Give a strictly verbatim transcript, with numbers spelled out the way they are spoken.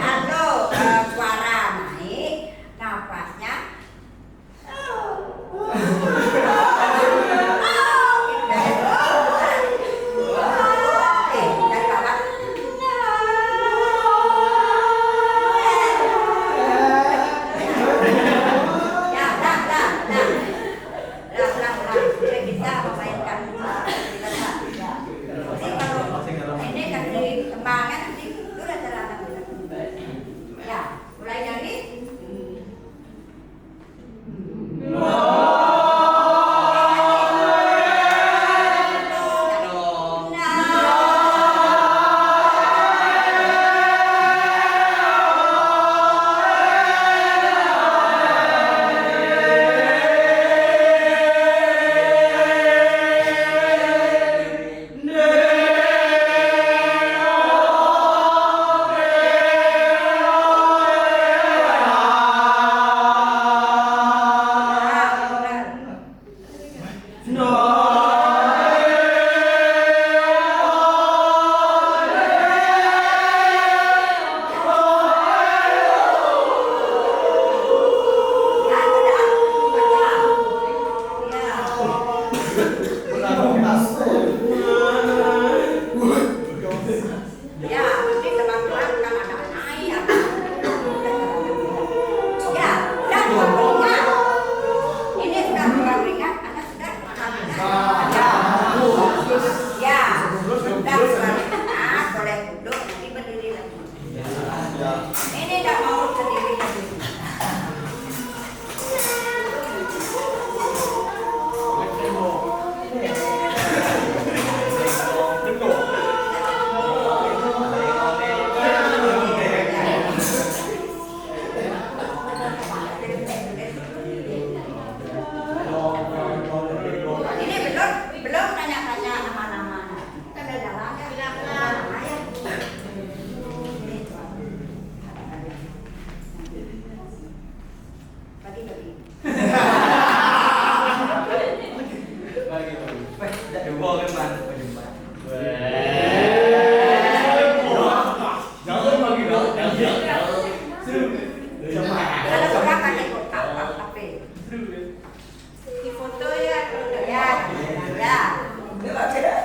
Atau, eh, suara naik, napasnya. Ini kasih kembangnya nanti, lu udah celana. Ya, mulai dari Ya, ini teman-teman kan ada anak-anak ya. Ya, udah, bukan ringan. Ini sudah bukan ringan, karena sudah makan ringan. Ya. Ya, sudah bukan ringan, boleh duduk, nanti berdiri lagi. Ini nggak mau sendiri. Ini belum, belum tanya-tanya nama-nama. Kan ada namanya. Ayo. Bagi-bagi. Bagi-bagi. Weh, tidak dibawa kan, Mas?